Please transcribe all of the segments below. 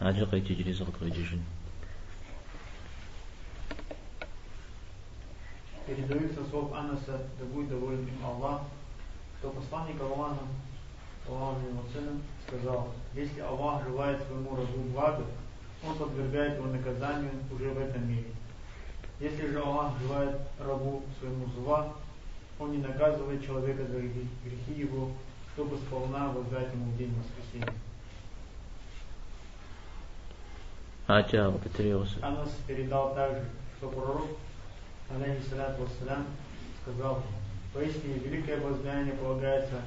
Аджэ къеджэ иджыри зы къыдгъеджэжын. Передаются слов Анаса, да будет доволен им Аллах, что посланник Аллаха, аллаху сказал, если Аллах желает своему рабу блага, он подвергает его наказанию уже в этом мире. Если же Аллах желает рабу своему зла, он не наказывает человека за грехи его, чтобы сполна воздать ему в день воскресения. Анас передал также, что пророк, алейхиссалату вассалям, сказал, поистине великое воздаяние полагается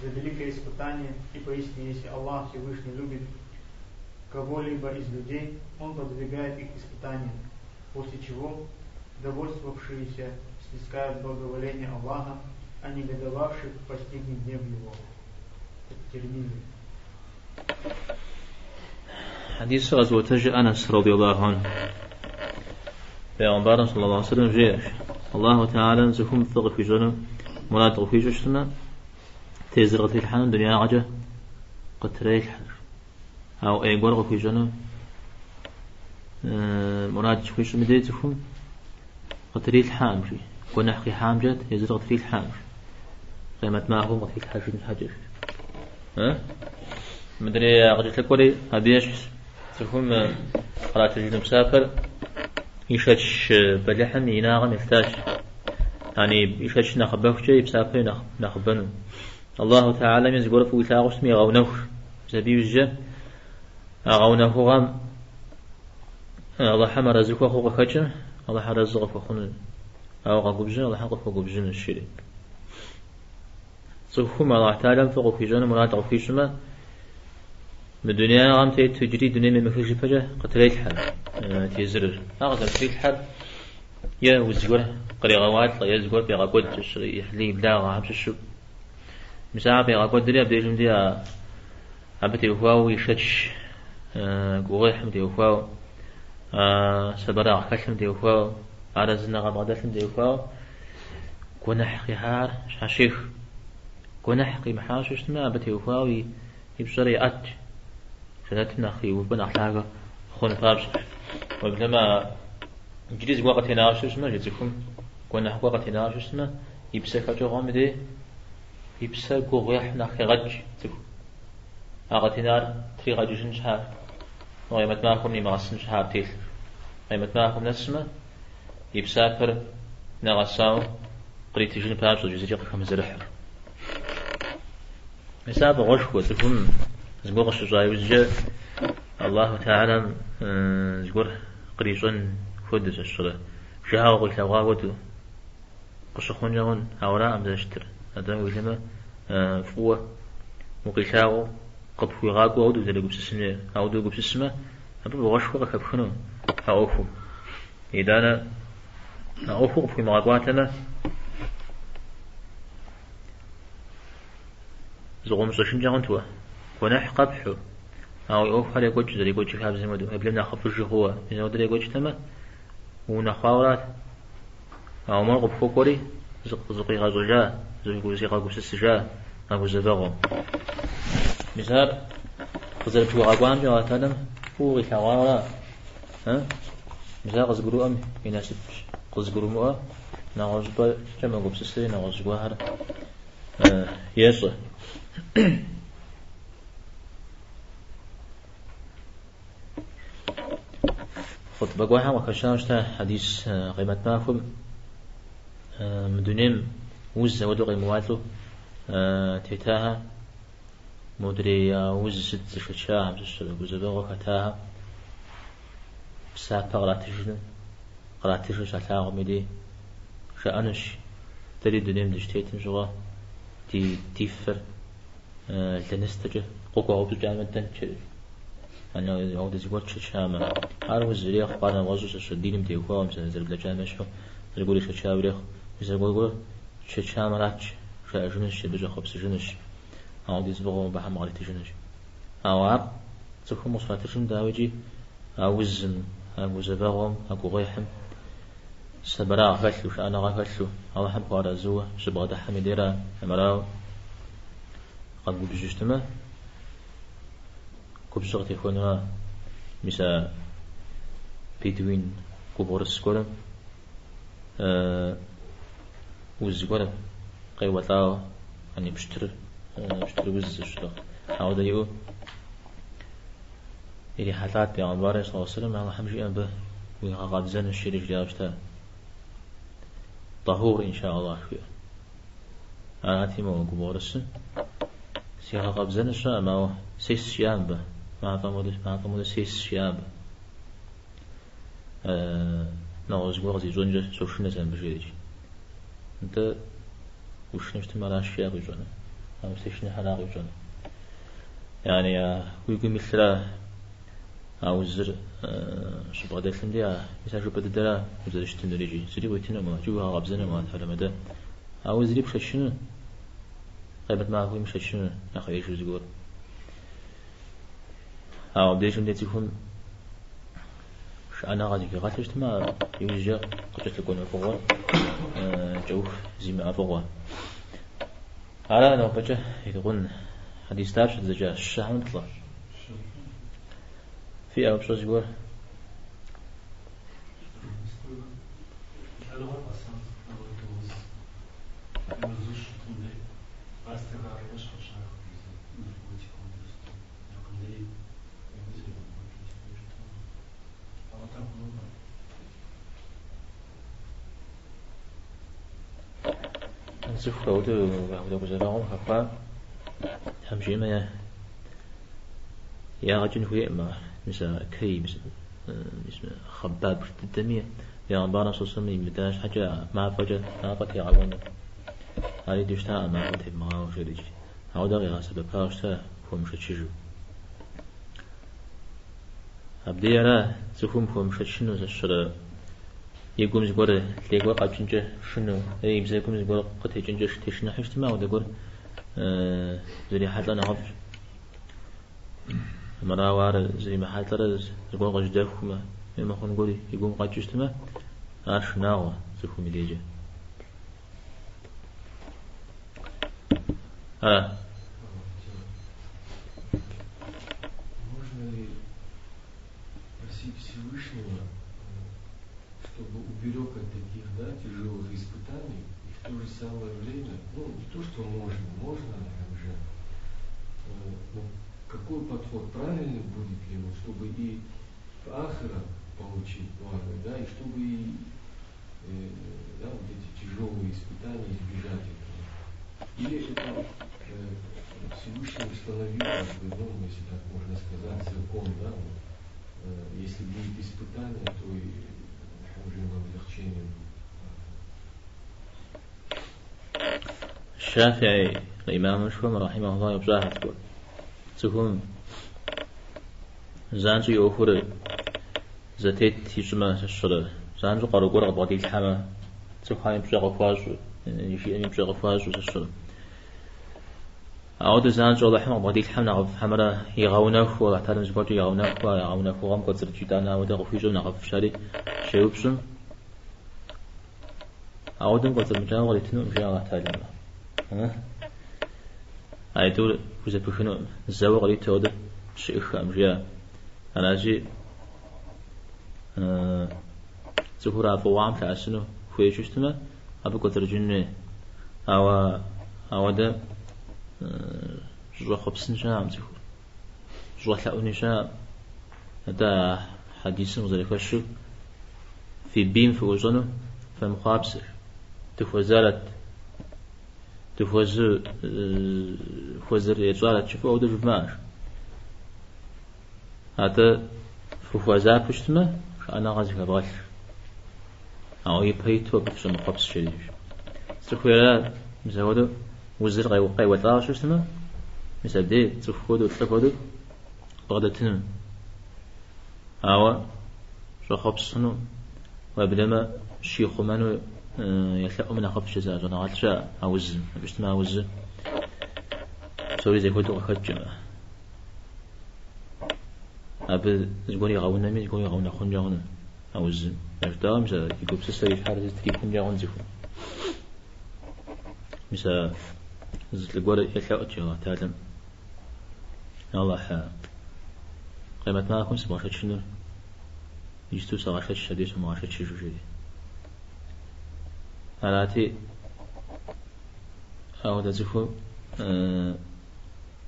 за великое испытание, и поистине, если Аллах Всевышний любит кого-либо из людей, Он подвигает их испытаниям, после чего довольствовавшиеся снискают благоволение Аллаха, а негодовавших постигнет гнев Его. Тирмизи. حديث غزوة أنس رضي الله عنه پیغمبر صلى الله عليه وسلم جيش الله تعالى زهم فقه في جنة مراد في جشتنا تزرغ الحن دنيا عجة قتريل أو أي في جنة مراد شويش مدري زهم قتريل حام شي كنا حقي حام جات يزرغ تريل حام قيمة ما هو قتريل حاجة حاجة ها مدري قلت لك ولي أبيش زهم قرأت الجنوب مسافر يشتش بلحم يناغم يحتاج يعني يشتش نخبه شيء بسافر نخبنه الله تعالى من زغرف ويتاغش مي غونوش زبيب الجا غونه غام الله حمر رزقه خو خجم الله رزقه فخن أو غبجن الله حق فقبجن الشري صفهم الله تعالى فوق في جنة مراد في شما من الدنيا غام تجري دنيا من مفيش فجأة قتلت الحال تيزرر أغزر تريد الحال يا وزجور قري غوات يا زجور بيغاقود يحلي بلا غام شو مساعة بيغاقود دري أبدي جم دي أبتي وفاو يشتش قوي حمدي وفاو سبرا خشم دي وفاو عرزنا غاب دي وفاو كنا حقي حار شاشيخ كنا حقي محاشش ما أبتي وفاو يبشر يأت شدتنا خي وبن أخلاقه خون فابش وبلما جريز وقت هناش ما جزكم كنا وقت هناش ما يبسك جو غامدي يبسك وغيح نخي غج تكو أغتنار تري غجشن شهر ويمت معكم نمغسن شهر تيل ويمت معكم نسمة يبسافر نغساو قريت جن بابش جزيرة خمس رحل مسافة غشوة تكون زقوق الشجاي وزجاء الله تعالى زقور قريشن فدس الشغل شهاو قلت غاوتو قشخون جون أوراء أمزشتر هذا ولما فوة وقلتاو قبخو غاقو أودو ذلك بسسمة أودو بسسمة أبو غشوة كبخنو أوفو إذا أنا أوفو قبخو مغاقواتنا زغوم صشن جون توا ونح قبحو أو أوف هذا يقولش ذا يقولش كابز مدو قبل نخاف الجهوة إذا ودري يقولش تما ونخاورات أو مرغب فوقري زقي غزوجا زقي غزوج السجا أبو زبغو مثال خزر شو غاقوان جوا تادم فوق الحوارة ها مثال غزقرو أم يناسب غزقرو مؤ نغزب جمع قبس نغزقو هر يسوع خطبة قوها وكشانشتا حديث قيمة ماكم مدنيم وز ودو قيمواتو تيتاها مدري وز ست شتشاها مش وزبغو كتاها بسابة قراتشن قراتشن شتاغ مدي شأنش تري دنيم دشتيتم شغا تي تيفر لنستجه قوقو عبدو جامع دنشل أنا عود زوج شامة أروح زريخ قارن وزوج الدين متيوكا مثلا زرب لجامع شو زرقولي شتشاوريخ زرقولي شتشامة راتش شأجنش بيجا خبز جنش عود زبغو بحم غلط جنش أو عب زخم مصفاتشن داوجي أوزن أو زبغم أو غيحم سبرا غفلو شأنا غفلو أو حم قارزوه شبغة حمديرة أمراو قد بجشتما كبشغتي خونها Мис а бедуин губгъуэрыс гуэрым уз гуэр къеуэлӏауэ, яни пщтыр, пщтыр уз зыщыӏыгъ. Ауэдэ иӏэу ирихьэлӏат Бегъымбарыр саллаллаху алейхи вассалам, Алыхьым жиӏэм абы уигъэкъэбзэнущ, жери жриӏауэ щыта. Тахур, инша Аллах, жиӏэу. Арати, мо губгъуэрысым сигъэкъэбзэнущ щыӏэм, ауэ сес жиӏа мыбы, мафӏэм хуэдэу, мафӏэм хуэдэу сес жиӏа абы. Нэгъуэщӏ зыгуэр къызищӏэнкӏэ сошынэ сэ мыбы жери. Нтӏэ, ушынэу щытмэ, аращ жиӏа къуищӏэну, ауэ узытешыныхьра къуищӏэну. Яни, уи гум илъра а узыр щыбгъэдэлъым де, мис а жыпӏэ дыдэра узэрыщытынур икӏи зыри къуитынукъым, икӏи уигъэкъэбзэнукъым Алыхь Талам атӏэ. А узри пшэчыну, къемэт махуэми пшэчыну нэхъ ӏеижу зыгуэр. Ауэ абдежым де цӏыхум шыӏэныгъэ зыхигъэлъу щытмэ, иужькӏэ къыкӏэлъыкӏуэну фӏыгъуэр кӏэух зимыӏэ фӏыгъуэ. Ара нобэкӏэ ирикъун хьэдис дапщэ дызэджа? Щы хьэмэ плӏы? Фиӏэ упщӏэ зыгуэр? Лӏэныгъэр къэсам апхуэдэ уз узу щытым дей пӏастэ хахыурэ щхьэщах наркотикым урысту якъым дей узыр щытым къэгъуэта хъунукъым. Цӏыху ауэдэу апхуэдэ гузэвэгъуэм хэхуа Тхьэм жиӏэмэ, ягъэ кӏын хуейкъым ар. Мис а кэй, мис Хъэббаб дыдэми Бегъымбарым саллаллаху имыда щхьэкӏэ мафӏэкӏэ мафӏэ тегъэуэну. Ари идэу щытакъым, мафӏэ тебмыгъауэ жери. Ауэдэ къигъэсэбэпауэ щыта хуэмышэчыжу. Абдей ара цӏыхум хуэмышэчыну зэщэрэ и гум зыгуэр лей гуэр къэкӏынкӏэ шынэу, е и бзэгум зыгуэр къытекӏынкӏэ тешыныхьу щытмэ, ауэдэ гуэр зрихьэлӏэ нэхъыфӏщ. Мырауэ ар зримыхьэлӏэрэ зыгуэр къыжьэдэхумэ, е мыхъун гуэр и гум къэкӏыу щытмэ, ар шынагъуэ цӏыхум и дежкӏэ. Ара? Можно ли просить Всевышнего, чтобы уберег от таких, да, тяжелых испытаний, и в то же самое время, ну, не то, что можно, можно, как же, ну, какой подход правильный будет ли, вот, чтобы и в ахира получить благо, да, и чтобы и, да, вот эти тяжелые испытания избежать этого. Или это Всевышний установил, как бы, ну, если так можно сказать, закон, да, вот, если будет испытание, то и уже облегчение будет. Шафиӏи имамышхуэм рахьимахуллах еупщӏахэт зэгуэр. Цӏыхум занщӏэу и ӏуэхур зэтет ищӏмэ, сщӏэрэ, занщӏэу къару гуэр къыбгъэдилъхьэмэ, цӏыхухэми пщӏэ къыхуащӏу, жиӏэми пщӏэ къыхуащӏу, сщӏэрэ. Ауэдэ занщӏэу Алыхьым къыбгъэдилъхьэм нэхъыфӏ хьэмэрэ игъэунэхуу, Алыхь Тэхьэлам зыгуэркӏэ игъэунэхуу, а гъэунэхугъэм кӏуэцӏрыкӏ итӏанэ ауэдэ къыхуищӏэм нэхъыфӏщ, жари щеупщӏым, ауэдэм кӏуэцӏрымыкӏауэ къритынукъым, жиӏэ Алыхь Тэхьэлам. Аитӏур хузэпыхынукъым, зэуэ къриту ауэдэ щыӏыххэкъым, жиӏэ. Аращи, цӏыхур а фӏыгъуэхэм лъэӏэсыну хуейщу щытмэ, абы кӏуэцӏрыкӏын хуей. Ауэ ауэдэ щӏэхъуэпсын щыӏэкъым цӏыхур, щӏэлъэӏуни щыӏэкъым. Атӏэ а хьэдисым къызэрыхэщу фи бийм фыӏущӏэну фемыхъуапсэ. Дыхуэзарэт, дыхуэзу хуэзэр етщӏарэт жыфӏэу ауэдэ жывмыӏэ. Атӏэ фыхуэзапэу щытмэ, шыӏэныгъэ зыхэвгъэлъ. Ауэ ипэ иту абы фыщӏэмыхъуэпс жери. Цӏыху ера, мис апхуэдэу узыр къеуэлӏауэ щытмэ, мис абдей цӏыху хуэдэу, лӏы хуэдэу бгъэдэтыну. Ауэ щӏэхъуэпсыну, уеблэмэ щихъумэну елъэӏумэ нэхъыфӏщ жызыӏэ щӏэныгъэлӏ щыӏэ а узым. Абы щытмэ а узыр псори зэхуэдэу къыхэкӏмэ. Абы зыгуэр игъэунэми, зыгуэр игъэунэхъункӏэ хъуну а узым. Жытӏауэ, мис а и гупсысэр и щхьэр зэтрихункӏэ хъун цӏыхум. Мис а зы лӏы гуэр елъэӏут Алыхь Тэхьэлам. Алыхь Къемэт махуэм сыбгъэшэчынур иджысту сыгъэшэч, абдей сумыгъэшэчыжу, жери. Арати, ауэдэ цӏыхум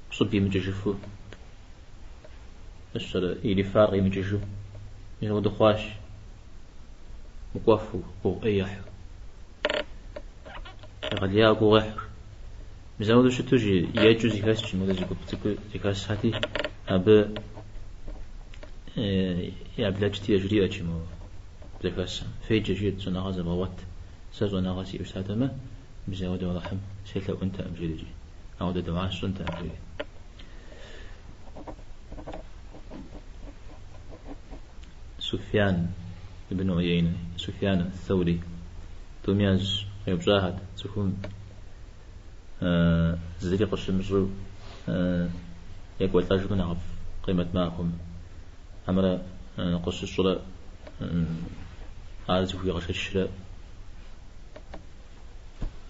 щӏыб имыкӏыжыфу, сщӏэрэ, ирифар къимыкӏыжу, мис ауэдэ хъуащ, мыкӏуэфу, гугъу ӏей ехьу. Егъэлеяуэ гугъу ехьу. Мис ауэдэу щыту жи, екӏыу зэхэсщ, мыуэдэ зы гуп цӏыкӏу зэхэсхэти, абы яблэкӏти яжриӏэт жи мо зэхэсым. Феджэ жиӏэт, щӏэныгъэ зэвгъэгъуэт. Сэ щӏэныгъэ сиӏэу щытатэмэ, мис ауэдэу Алыхьым селъэӏунтэкъым, жери жи. Ауэдэ дугьэ сщӏынтэкъым, жери. Суфьян ибн Уейнэ, Суфьян Ас-Саури тӏум яз къеупщӏахэт цӏыхум зыри къыщымыщӏу екӏуэлӏэжмэ нэхъыфӏ къемэт махуэм, хьэмэрэ къыщыщӏрэ ар зыхуигъэшэчрэ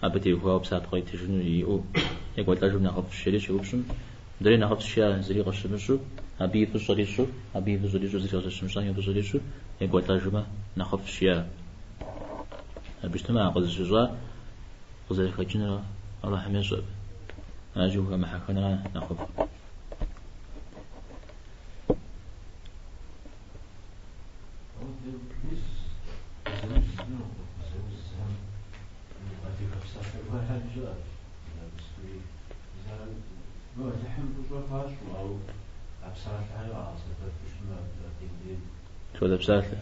абы теухуауэ псапэ къитыжыну иӏэу екӏуэлӏэжым нэхъыфӏщ, жери щеупщӏым, мыдрей нэхъыфӏщ жиӏа, зыри къыщымыщӏу, абы и фӏыщӏэр ищӏу, абы и фӏыщӏэр ищӏу, зыри къызэрыщымыщӏам и фӏыщӏэр ищӏу екӏуэлӏэжмэ нэхъыфӏщ жиӏа. Абы щытмэ, а къызыщыщӏа къызэрыхэкӏынур Алыхьым ещӏэ абы. Аращи, ухэмыхьэххэнра нэхъыфӏ. Сыт хуэдэ псалъэ?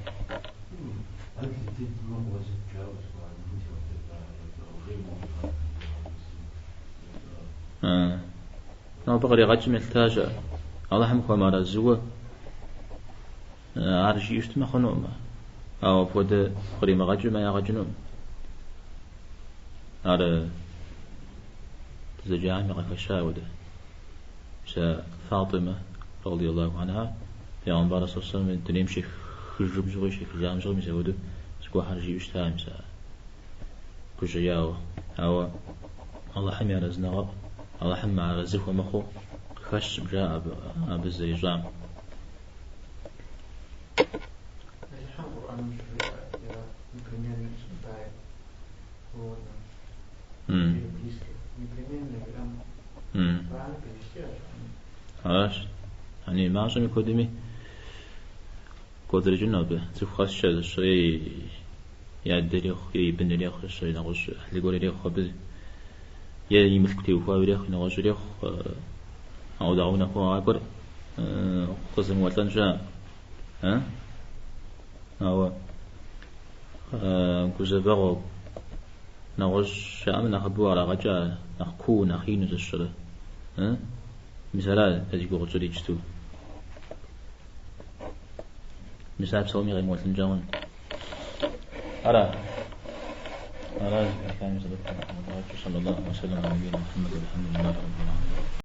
Абы къригъэкӏым елъытащ ар. Алыхьым хуэмыарэзыуэ ар жиӏэу щытмэ хъунукъым. Ауэ апхуэдэ къримыгъэкӏмэ ягъэ кӏынукъым. Ар дызэджами къыхэща апхуэдэ. Мис а Фатимэ, радий Аллаху анха, Пейгъэмбар саллаллаху алейхи вассалам дунейм щехыжым щыгъуи, щехыжам щыгъуи, мис апхуэдэу зыгуэрхэр жиӏэу щыта, мис а гужьеяуэ. Ауэ Алыхьым и арэзыныгъэ, Алыхьым мыарэзы хуэмыхъуу къыхэщкъым, жаӏэ абы зэрищӏам. Алыхьым Къурӏэным щыжеӏэ, я непременно испытает голодом или близких. Непременно жиӏэм правильно перевести ар? Аращ. Яни мащӏэми куэдми кӏуэцӏрыкӏыну абы. Цӏыху къэскӏэ зыщӏэ е и адэ ирехъу, е и бын ирехъу, зыщӏэ нэгъуэщӏ ӏыхьлы гуэр ирехъу абы, е и мылъку теухуауэ ирехъу, нэгъуэщӏ ирехъу, ауэдэ гъэунэхугъэ къакӏуэр къызэмыуэлӏэн щыӏэкъым. Ауэ гузэвэгъуэ нэгъуэщӏ щыӏэмэ нэхъыбэу арагъэкӏа, нэхъ куу, нэхъ ину зыщӏрэ. Мис ара дэ зи гугъу тщӏыр иджысту. Мис ар псоми къемыуэлӏынкӏэ хъун. Ара? Ара зэхэтхам и сэбэп къыдигъэкӏ. Саллаллаху уассалам аля набийна Мухьэммэд, вальхьэмдулиллахи раббил гӏалэмин.